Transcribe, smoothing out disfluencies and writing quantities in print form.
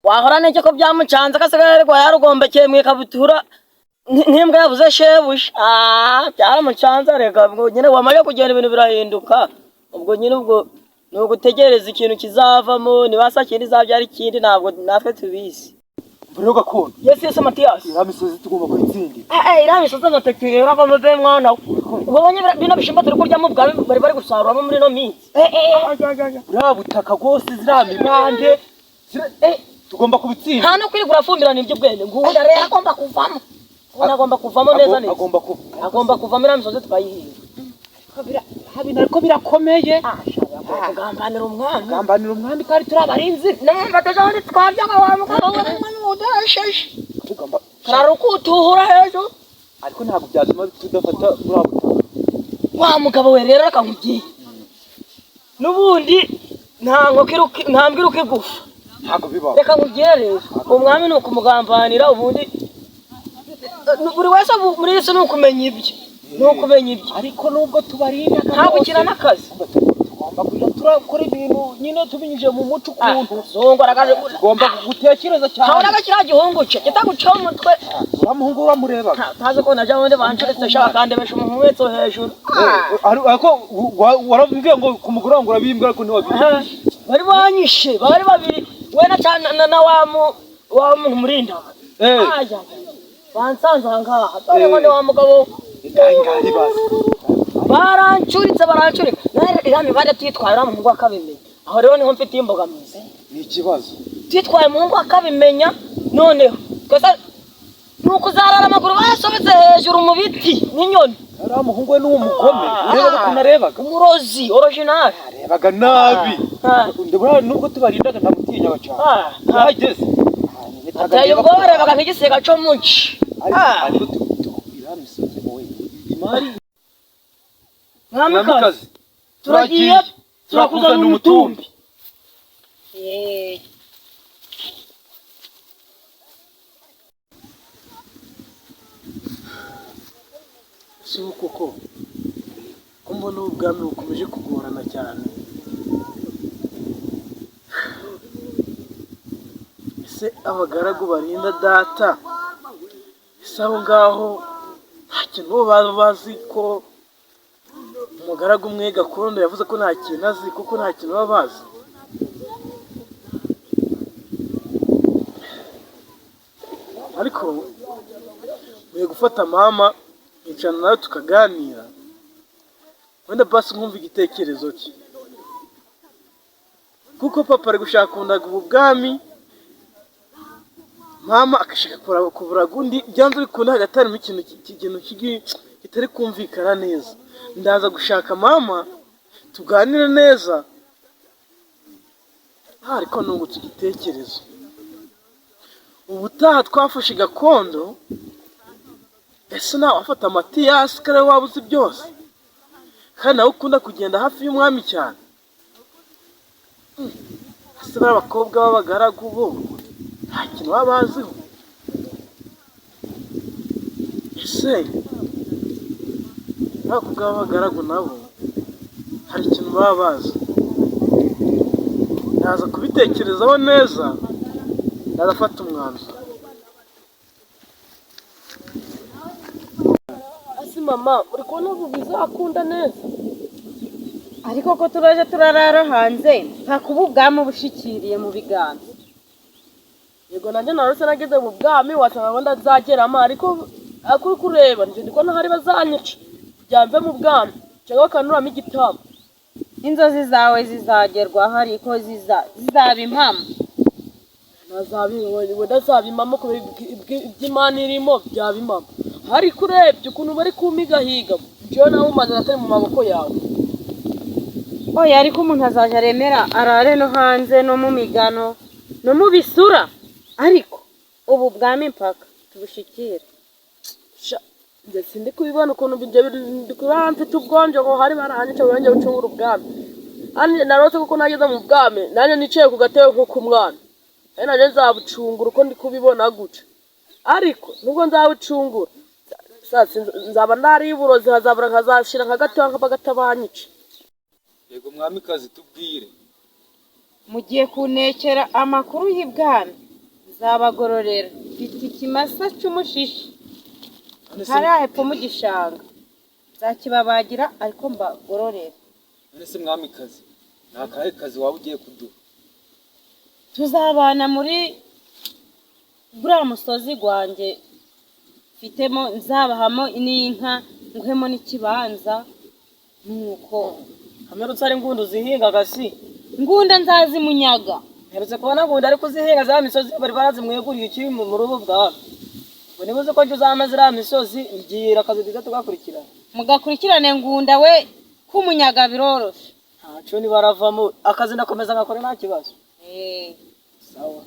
Wahora n'iki ko byamucanze ko asigaye ariko yarugombekeye mu ikabutura nk'imbwa yabuze shebuja. Ah, byaramucanze reka ubwo nyine wamaze kugenda ibintu birahinduka. Ubwo nyine ubwo ni ugutegereza ikintu kizavamo, niba se kindi izabyara ikindi, ntabwo natwe tubizi. Mbere gakondo. Yes, yes, Matiyasi. Iriya misozi tugomba kuyitsindira. Eh, eh, iriya misozi amateke uravamo be mwana we. Ubonye bino bishimbo turi kuryamo ubwami bari bari gusaruramo muri ino minsi. Eh, eh, eh. Buriya butaka rwose, ziriya mibande, tugomba kubitsinda. Nta no kwirirwa urafumbirana iby'ubwenge. Ngunda rero agomba kuvamo. Ngunda agomba kuvamo neza neza. Agomba kuva. Agomba kuvamo, iriya misozi tukayihinga. Ariko birakomeye. Ah, shaka kugambanira umwami. Gambanira umwami kandi turi abarinzi. Numva tuzabundi twabyaga wa mugabo we, umwami udasheshe. Tugomba Kararukutuhura hejuru. Ariko ntabwo byatuma tudafata buriya butaka. Wa mugabo we, rero reka nkubwire. N'ubundi nta nkoko iruka, nta mbwa iruka igufa. Ntabwo bibaho. Reka nkubwire rero, umwami ni ukumugambanira, ubundi buri wese muri iyi si ni ukumenya ibye. Ni ukumenya ibye. Ariko nubwo tubarinda Nta gukina n'akazi. Tugomba kujya turakora ibintu nyine tubinyujije mu muco ukuntu. Zungu arakaje. Tugomba gutekereza cyane. Ntabona kiriya gihungu cye kitagucaho umutwe. Uriya muhungu uramurebaga. Ntazi ko najya wundi bancuritse shaka kandebesha umuhumetso hejuru. Ariko waravuze ngo ku mugoroba ngo urabimbwa, ariko ntiwabimbwiye. Bari banyishe, bari babiri, we na na wa muntu murindaga. Aya, bansanze aha ngaha, dore ngo ni wa mugabo. Ngahi bazi. Barancuritse, barancurika. Nawe iriya mibare tuyitwaye uriya muhungu akabimenya, aho rero niho mfite imbogamizi. Ni ikibazo. Tuyitwaye umuhungu akabimenya, noneho twese ni ukuzarara amaguru bayasobetse hejuru mu biti n'inyoni. Uriya muhungu we ni umugome, urebaga ukuntu arebaga. Umurozi original. Arebaga nabi. Ah. Ndabona nubwo tubarindaga ntamutinyaga cyane. Ah. Yahageze. Ateye ubwoba, arebaga nk'igisiga cyo mu ci. Ariko iriya misozi wowe imari. Mwamikazi, turagiye, turakuzanira umutumbi. Yeee. Si ubu koko ko mbona ubu bwami bukomeje kugorana cyane? Ese abagaragu barinda data, ese aho ngaho nta kintu bo baba bazi? Ko umugaragu umwe gakondo yavuze ko nta kintu azi, kuko nta kintu baba bazi. Ariko nkwiye gufata mama nkicarana nawe tukaganira, wenda basi nkumva igitekerezo cye, kuko papa ari gushaka kundaga ubu bwami, mama agashaka kuburaga undi. Byanze bikunda hagati harimo ikintu kitari kumvikana neza. Ndaza gushaka mama tuganire neza. Ah, ariko nungutse igitekerezo. Ubutaha twafashe gakondo, ese nawe wafata Matiyasi ko ariwe waba uzi byose, kandi nawe ukunda kugenda hafi y'umwami cyane? Ese bariya bakobwa b'abagaragu bo nta kintu baba baziho? Ese abakobwa b'abagaragu nabo hari ikintu baba bazi? Ndaza kubitekerezaho neza, ndafata umwanzuro. Asi mama, uri kubona ubu bizakunda neza? Ariko ko turaje turarara hanze mpaka ubu ubwami bushikiriye mu biganza. Yego, nanjye narose nageze mu bwami, wasanga ngo ndazageramo, ariko uri kureba njye ndi kubona hari bazanyica kugira mve mu bwami cyangwa bakanuramo igitambo. Inzozi zawe zizagerwaho, ariko zizaba impamo. Wenda zaba impamo kubera iby'Imana irimo byaba impamo, ariko urebye ukuntu bari kumpigahiga, njyewe nawe umanza atari mu maboko yawe. Oya, ariko umuntu azajya aremera arare no hanze, no mu migano, no mu bisura, ariko ubu bwami mpaka tubushikire. Sha, njye sindi kubibona ukuntu ibyo ndi kuba mfite ubwonje ngo hari barahanyica ngo ucungure ubwami. Hano narose kuko nageze mu bwami, nanjye nicaye ku gatebe nk'uko umwana ari, nanjye nzabucungura uko ndi kubibona gutya. Ariko nubwo nzabucungura, nzaba nariye uburozi, hazabura nkazashyira nka gatoya nk'abagatabanyica. Yego mwamikazi, tubwire. Mugiye kuntekera amakuru y'ibwami. Nzabagororera, mfite ikimasa cy'umushishi None se hariya hepfo mu gishanga, nzakibabagira ariko mbagororera. None se mwamikazi, ni akahe kazi waba ugiye kuduha? Tuzabana muri buriya musozi gwanjye mfitemo, nzabahamo n'inka, nguhemo n'ikibanza, nuko. Amerutse ari ngundu zihingaga si? Ngunda nzazimunyaga. Mperutse kubona ngunda ariko uzihinga za misozi bari barazimweguriye ukiri muri ubu bwami. Ngo niba uzi ko njye uzama ziriya misozi, mbwira akazi duhita tugakurikirana. Mugakurikirane ngunda we, k'umunyaga biroroshe. Ntaco nibaravamo, akazi ndakomeza ngakora nta kibazo. Eh. Sawa.